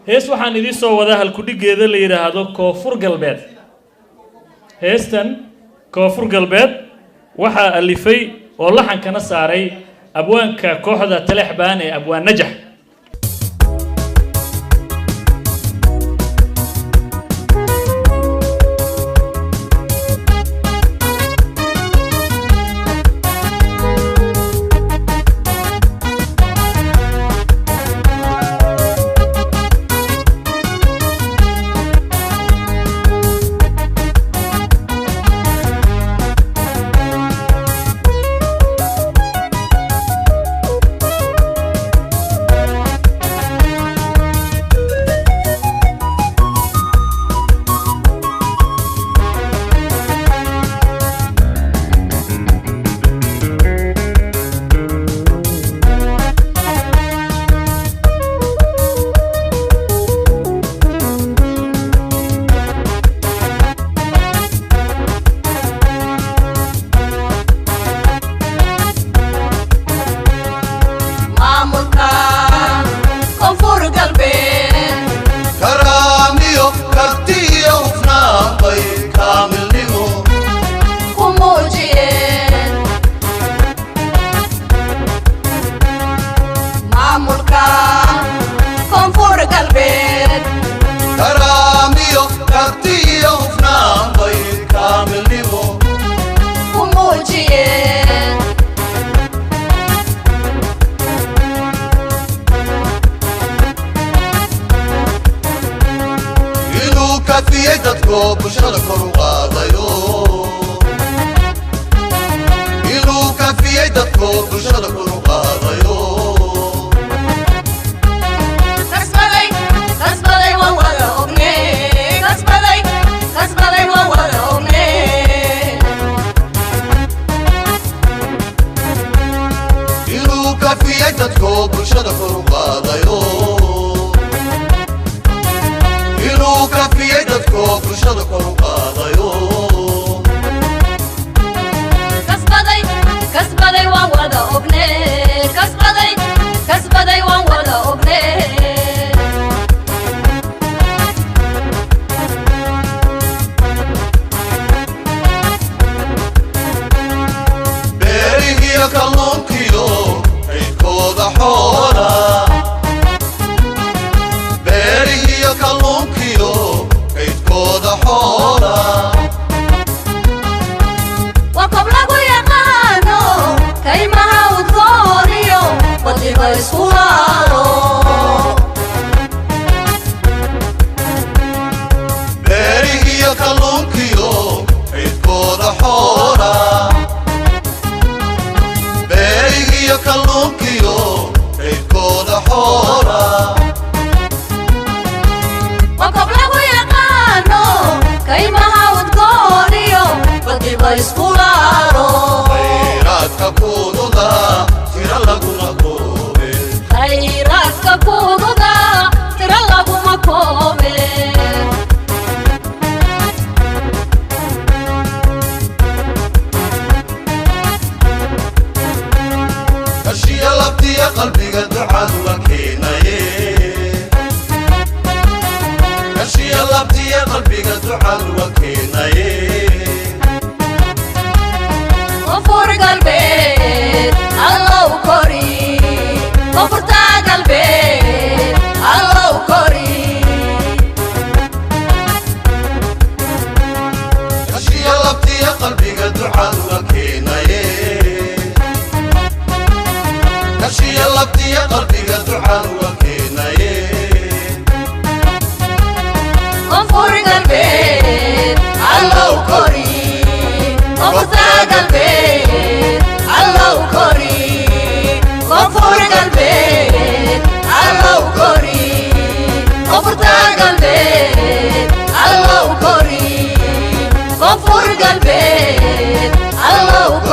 Hees waxaan idiin soo wadaa halkudhigeeda la yidhaahdo Koonfur Galbeed. Heestan Koonfur Galbeed waxaa alifay oo laxankana saaray abwaanka kooxda Talexbaan ee Abwaan Najax. Maamulka Koonfur Galbeed. Karaamiyo kartiyo hufnaan bay kaamilnimo ku muujiyeen. Maamulka Koonfur Galbeed. Karaamiyo kartiyo hufnaan bay kaamilnimo ku muujiyeen. Inuu kafiyey dadko bulshada kor u qaadayo, inuu kafiyey dadko bulshada kor u qaadayo. Kasbaday, kasbaday, waan wada ogne. Kasbaday, kasbaday, waan wada ogne. Inuu kafiyey dadko bulshada kor u qaadayo, inuu kafiyey dadko bulshada kor u qaadayo. Kasbaday, kasbaday, waan wada ogne. Kasbaday, kasbaday, waan wada ogne. Beerihiyo kalluunkiyo kaydkooda xoola, beerihiyo kalluunkiyo kaydkooda xoola. Waa kob lagu yaqaano kaymaha udgooniyo wadiba isku haalo. Beerihiyo kalluunkiyo kaydkooda xoola, beerihiyo kalluunkiyo kaydkooda xoola. Waa kob lagu yaqaano kaymaha udgooniyo wadiba isku laalo. Khayraadka kududa tira laguma koobe. Khayraadka kududa tira laguma koobe. Kashiya labtiya qalbiga ducadu la keenaye, kashiya labtiya qalbiga ducadu la keenaye. Koonfur Galbeed Allow kori, Koonfurta Galbeed Allow kori. Kashiya labtiya qalbiga ducadu la keenaye, kashiya labtiya qalbiga ducadu la keenaye. Koonfur Galbeed Allow kori, Koonfurta Galbeed Allow kori, Koonfur Galbeed Allow kori, Koonfurta Galbeed Allow kori, Koonfur Galbeed Allow.